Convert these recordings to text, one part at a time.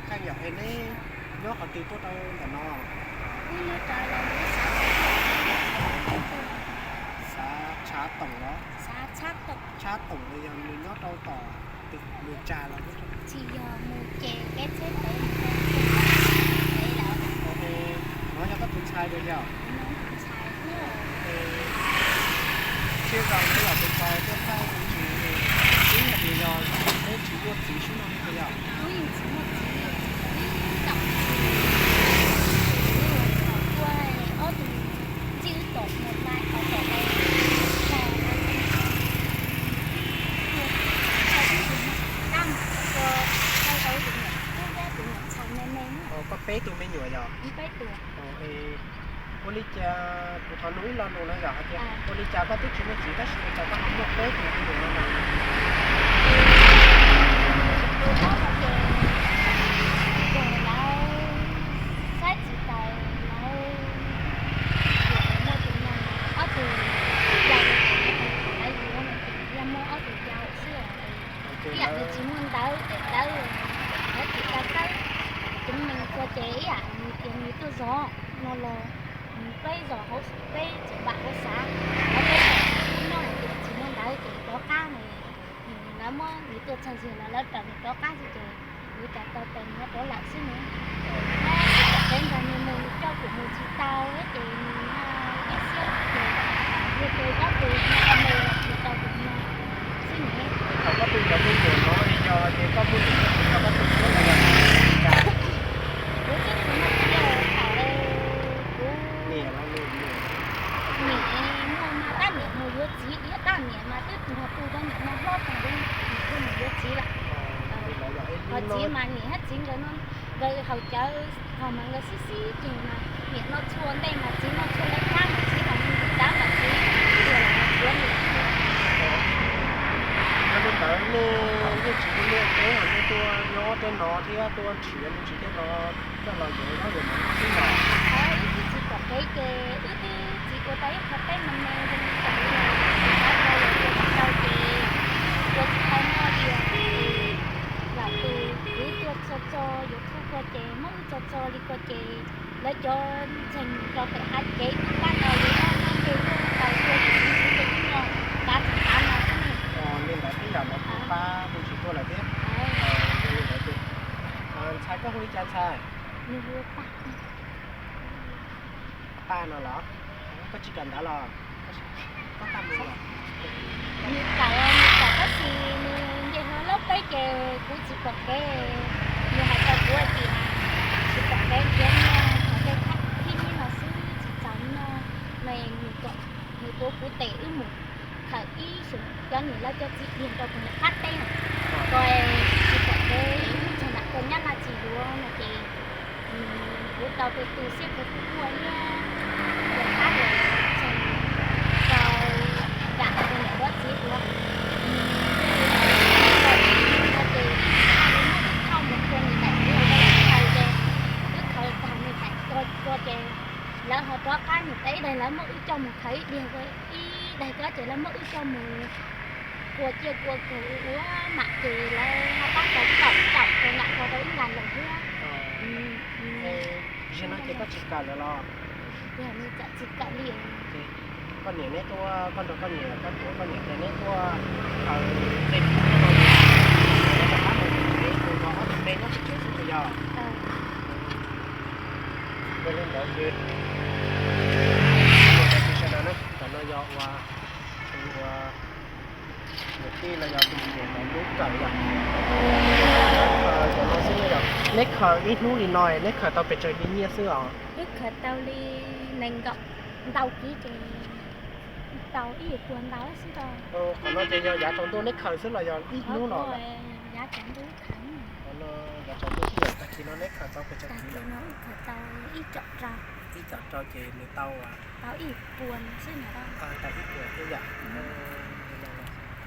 Kheej yom, es neb nyob qhov twg tuaj rau ntawm no? Xav Tshab Toom los? Tshab Toom los yog nws nyob rau tom mus tsag los? Tsis yog, mus ces kev tsheb pem, pem lawm. No yog koj tus ntxhais puas yog? Siab zoo neb los tus ntxhais tuaj thaij tsis, twb hais tias yog neb tsis muaj txiv sib noj li puas yog? Wb yeej tsis muaj txiv, wb thaum tsis, wb thaum tuaj ob tug txij wb tom mus pais tau tom ntawd, tsis tau na, tuaj thaij wb tus niam, tab mas thaum tuaj thaij tau wb tus niam tub thiab tus niam ntxhais me me. Koj peb tug me nyuam yog? Peb tug. Ua li cas kuv thov nug ib lo lus no yog hais tias ua li cas koj twb tsis muaj txiv tab sis ua cas koj ho muaj peb tus me nyuam no mas? Ces lawv saib tsis taus, lawv yuav muaj tus no, ob tug yau lawv yuav no ces yog muaj ob tug yau xwb os. Ib yam li tsis muaj ntawv, daim ntawv, lawv tsis tau khawb cov me nyuam tuaj ces ib yam nws tias nws tuaj zov no los peb zos hauv, peb tseem npam hauv xav, lawv peb zos tsis pub noj hais tias tsis muaj ntawv ces rov qab no. Lawv muab nws tua txog ntxiag los lawv raws nws rov qab xwb ces nws cas tau tes nws rov lawm xwb ne. Tsis pom kev nrog nws mus, nws coj kuv mus tsis tau thiab ces nws ib siab ces yog tus ob tug me los tsis tau tus no xwb ne. Thaum koj tu cov me nyuam no li yog hais tias koj muaj niam muaj txiv rau koj tus thiab los yog li cas? Kuv twb tsis muaj txiv, thaum kuv niam muaj mas tab niam mus yuav txiv thiab, tab niam mas twb nrog tu cov niam no hlob tag li, niam thiaj mus yuav txiv lawm. Ho txiv mas niam thiab txiv nkawd no, nkawd haus cawv thaum mas nkawd xib xib ceg mas niam noj tshuaj ua ntej mas txiv noj tshuaj lawv qab mas txiv los mus ntim tab mas txiv tuag los txiv niam. Yog li ntawd nej yeej tsis muaj niam tub, nej tuaj nyob tej no thiab tuaj nrhiav me ntsis tej no coj los yuav zaub yuav mov xwb los? Wb twb tsis pom kev ces wb twb tsis ua tau ib qho teb me me zoo li cas li, tsis pom tau los ua tsis tau ces ua tsis tau noj li os. Lam tus kwv tuaj txog tso YouTube ko ces muab wb tso tso li ko ces lawv cov ntseeg rau pem hav cev twb pab tau li ob hnub ces tuaj tau tuaj ib sim ntsis ces wb noj kav tseem kav no xwb ne. Li ntawd twb yog lawv kuj pab me ntsis tuaj lawm thiab. Li ntawd ces ntxhais koj hu li cas ntxhais? Nws hu Paj. Paj no los? Koj tsis kawm ntawv los? Koj tsis, koj tsis mus los? Nws kawm, nws kawm tab sis nws nce hlo lub peb ces kuv tsis pom kev. Nws hais rau kuv hais tias tsis pom kev nrhiav nyiaj, qhov tej thaj thib nyib no xwb tsis txaus noj no, nws kom nws tuav kuv tes wb mus khawm ib xyoos cov niam lawv cov txiv diag rau kuv niam qab teb na, ko tsis pom kev wb txog nram kawg nyab laj tsis yuav no ces kuv tau tus xiab kawg kuj muaj thiab, tus qab los txog rau nram kuv niam lawv txiv tuav. Ces ib txhaj li muab wb thauj mus rau nws daim ntiag, wb khawb ces wb khawb tag nws daim ko ces lawv ho rov qab nws daim ib daig, lawv muab wb coj mus khawb ib diag, ib daig ko ces lawv muab wb coj mus kua ciaj kua kawg ua mam ces lawv ho pab tau kaum kaum rau nram ko rau wb nqa los thiab. Zaum no ces koj tsis kawm lawm los? Yog nws txawm tsis kawm li. Koj niam neb tuaj, koj nrog koj niam, koj tuav koj niam ces neb tuaj khaws tej kub no, rov qab mus, neb tus no ob tug me nyob pem tsev xwb puas yog? Yog li ntawd ces sawv daws na, ntawm no yog ua tus ua niam tij los yog tus niam ntawd lub kawm yom. Cov no xwb yog neb khaws ib hnub li no neb khaws tau pes tsawg nyiaj xwb os? Wb khaws tau li nees nkaum ntau kiv ces tau ib puas ntau xwb os. Qhov no ces yog yav tsaus ntuj neb khaws xwb los yog ib hnub no? Yav tsaus ntuj khaws. Qhov no yav tsaus ntuj xwb yog tag kis no neb khaws tau pes tsawg kiv lawm? Tag kis no wb khaws tau ib com rau. Ib com rau ces nws tau tau ib puas xwb na. Tau ib puas xwb yom.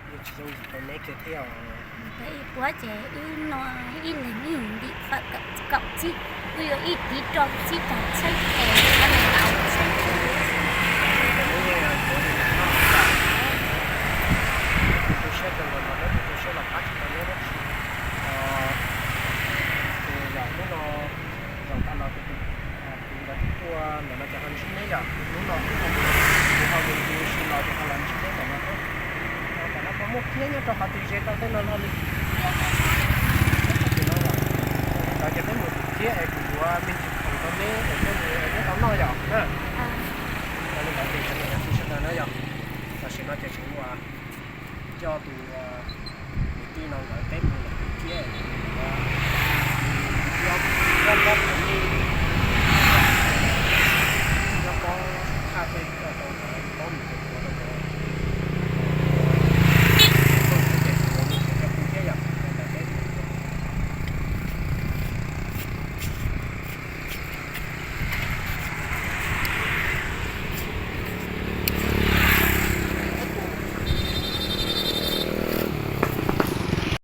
Yeej tsis yooj yim rau neb kiag thiab os. Tau ib puas ces wb noj ib leeg ib ntim fawm kaum txib, wb yuav ib kiv rau txib tag tsheb es wb noj tau tsheb. Ces neb yeej yuav ua li no noj tau. Kuv tu siab kawg nkaus los neb kuj tu siab los pab tsis tau neb dab tsi. Ces yog Ntawm no ces ho ntsib neb yom, hnub no kuv ho mus sim los ces ho los ntsib neb ntawm no. Ntawm no puas muaj khiab nyob rau qhov twg ze tau tej no no li? Ntawd ces peb mus tim khiab es kuv yuav me ntsis khoom rau neb es neb tau noj yom na. Li ntawd ces sawv daws no yom, tam sim no ces kuv coj tus kwv tij no nkawd peb mus lawm tim khiab es kuv yuav